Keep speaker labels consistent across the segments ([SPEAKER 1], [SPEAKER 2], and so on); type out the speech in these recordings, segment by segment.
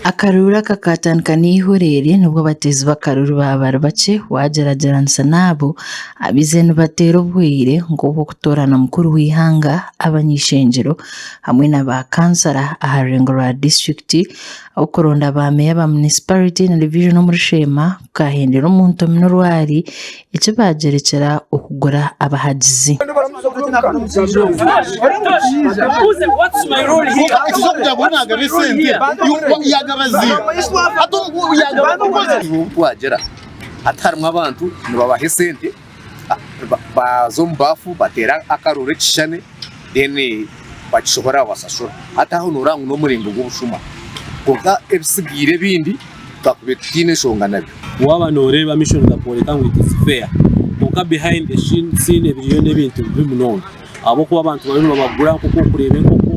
[SPEAKER 1] Akaruuru aka kaatandika n'eihoreere nibwo abateezi b'akaruuru baaba bari bakye waagyeragyeranisa n'abo abaizire nibateera obwire nk'obw'okutoorana mukuru w'eihanga, abany'eishengyero hamwe na baakansara aha rurengo rwa disiturikiti. Okuronda ba meeya ba munisiparite na divijoni omuri Sheema kukahendera omu ntomi n'orwari eki baagyerekyera okugura abahagizi.
[SPEAKER 2] Twagira hati harimu abantu nibabaha esente baza omu baafu bateera akarooro ekishushani then bakishohora babasashura. Hati aho noreeba ngu n'omuringo gw'obushuma kwonka ebisigaire ebindi twakubaire tutaine nshonga nabyo.
[SPEAKER 3] Waaba nooreeba mission gakworeka ngu it is fair kwonka behind the scene ebiriyo n'ebintu bibi munonga ahabw'okuba abantu bariyo nibabagura nk'oku orikureeba enkoko,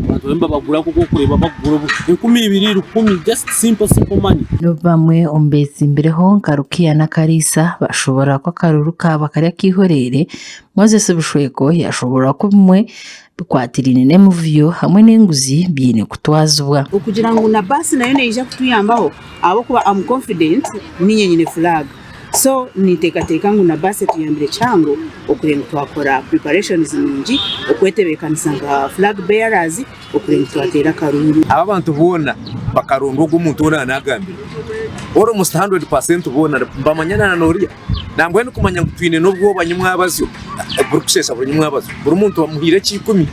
[SPEAKER 3] abantu bariyo nibabagura nk'oku orikureeba bakugura 2000, 1000 just simple simple money.
[SPEAKER 1] N'obu bamwe omu beetsimbireho nka Rukia na Kariisa bashoboorora ku akaruuru kaabo kari ak'eihoreere, Moses Bushweko yaashoboorora ku bimwe bikwatiraine n'emivuyo hamwe n'enguzi biine kutwazibwa.
[SPEAKER 4] Okugira ngu na baasi nayo neija kutuyambaho ahabw'okuba am confident niinye nyine flag so ninteekateeka ngu na baasi etuyambire kihango okureeba ngu twakora preparations nungi okwetebeekanisa nka flag bearers okureeba ngu twateera akaruuru.
[SPEAKER 2] Aba abantu boona bakaronda ogu omuntu ou naanagambire almost 100% boona nibamanyana na n'oriya. Nambwenu kumanya ngu twine n'obwoba nyimwabazyo, burikusheesha buri nyimwabazyo, buri muntu bamuhaire eky'ikumi,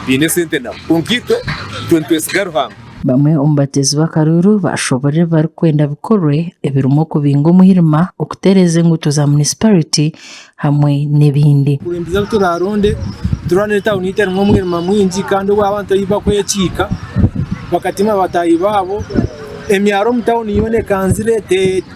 [SPEAKER 2] baine esente nabo. Kwonka itwe, itwe nitwesiga Ruhanga.
[SPEAKER 1] Bamwe omu bateezi b'akaruuru baashoboorora ebi barikwenda bikorwe ebirimu okubinga omwirima, okutereeza enguuto za munisiparite hamwe n'ebindi.
[SPEAKER 5] Abakulembeze abu turaronde turwane etawuni yaitu erimu omwirima mwingi kandi obu abantu ahu bakwekiika bakatima bataahi baabo, emyaro omu tawuni yoona ekanzire.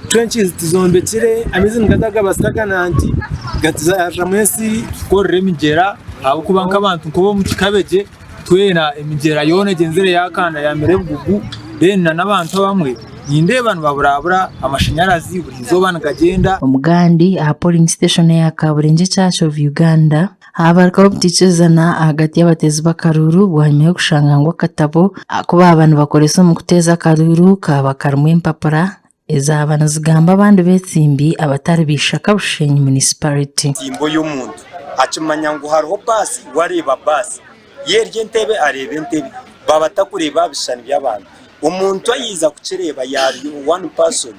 [SPEAKER 5] Trenches tizombekire, amaizi nigaza gabasita nanki gatuzariramu ensi.
[SPEAKER 6] Kukorera emigyera ahabw'okuba nk'abantu nk'ab'omu Kikabegye twena emigyera yoona egyenzire yaakanda yaamera ebigugu then n'abantu abamwe nindeeba nibaburabura amashanyarazi buri izooba nigagyenda.
[SPEAKER 1] Omugandi aha polling station eya Kaburengye Church of Uganda haabarukaho obutaikirizana ahagati y'abateezi b'akaruuru bwanyima y'okushanga ngu akatabo aku baaba nibakoresa omu kuteeza akaruuru kaaba karimu empapura Ezaaba nizigamba abandi betsimbi abatari ba Ishaka Bushenyi Munisiparite.
[SPEAKER 7] Nsimbo y'omuntu akimanya ngu hariho baasi we areeba baasi, ye eri entebe areeba entebe, baaba batakureeba aha bishushani by'abantu. Omuntu ayiiza kukireeba yaaba one person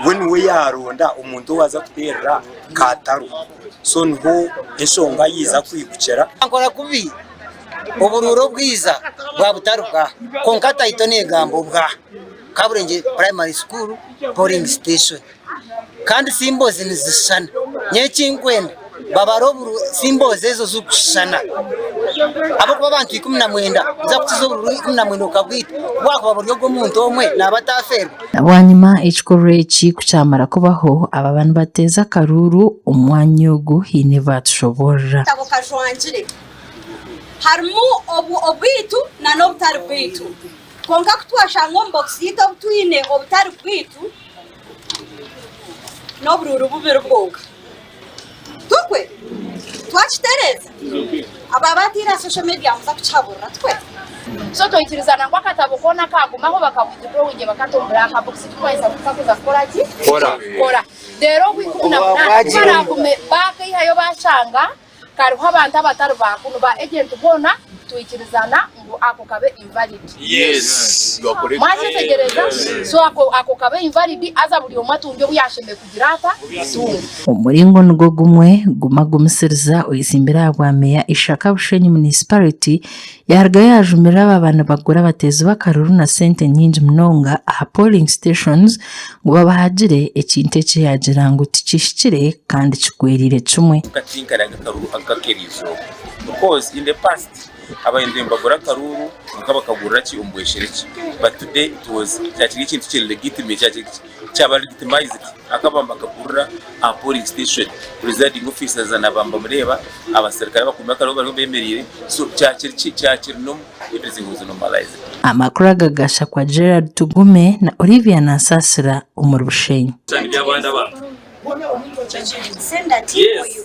[SPEAKER 7] we niwe yaaronda omuntu ou aza kuteerera kaataro. So niho enshonga ayiiza kwigukira.
[SPEAKER 8] Nkora kubi oburuuru obwiza bwa butari bwa kwonka tayito negamba obwa. Kaburengye Primary School Polling Station kandi symbols nizishushana. Nyowe ekinkwenda babare obururu symbols ezo zirikushushana ahabw'okuba abantu 19 kuza kukiza obururu 19 okabwita bwakuba buri obw'omuntu omwe naaba atafeerwa.
[SPEAKER 1] Bwanyima ekikorwa eki ku kyamara kubaho, ababa nibateeza akaruuru omu mwanya ogu haine ebi baatushoboorora.
[SPEAKER 9] Akatabo kajwangire harimu obwaitu n'obutari bwaitu. Kwonka ku twashanga omu bokisi yaitu obu twine obutari bwaitu n'oburuuru bubiri bwonka. Tukwe? Twakitereeza? Abo abaataire aha social media muza kukihaburira, tukwe?
[SPEAKER 10] So twaikirizana ngu akatabo koona kaagumaho baka withdrawinge bakata omu black box tikubaasa kukakuza kukora ki? Kukora. Reero obwikumi na munaana kubaraagume baakaihayo baashanga Kariho abantu abatari ba kunu ba agent boona twikirizana ngu ako kabe invalid. Mwakyetegyereza? So ako ako kabe invalid haza buri omwe atungye obu yashemereire kugira ata? Kutunga.
[SPEAKER 1] Omuringo nigwo gumwe, Guma Gumisiriza oyetsimbire aha bwa Meeya Ishaka Bushenyi Munisiparite yaarugayo yaajumirira abaaba nibagura abateezi b'akaruru na sente nyingi munonga aha polling stations ngu babahagire ekintu eki yaagira ngu tikihikire kandi kigweriire kimwe.
[SPEAKER 11] Nkatinkaraga akaruru ak'eriizooba because in the past abahindu nibagura akaruru kwonka bakagurira ki omu bweshereki but today it was kyakiri ekintu kiri legitimate kyakiri kyaba legitimized akaba nibakagurira aha polling station presiding officers naba nibamureeba abaserukare abakuumi b'akaruru bariho bemereire so kyakiri ki kyakiri normal everything was normalized.
[SPEAKER 1] Amakuru aga gashakwa Gerald Tugume na Olivia Nansasira omuri Bushenyi.
[SPEAKER 9] Send a team or you.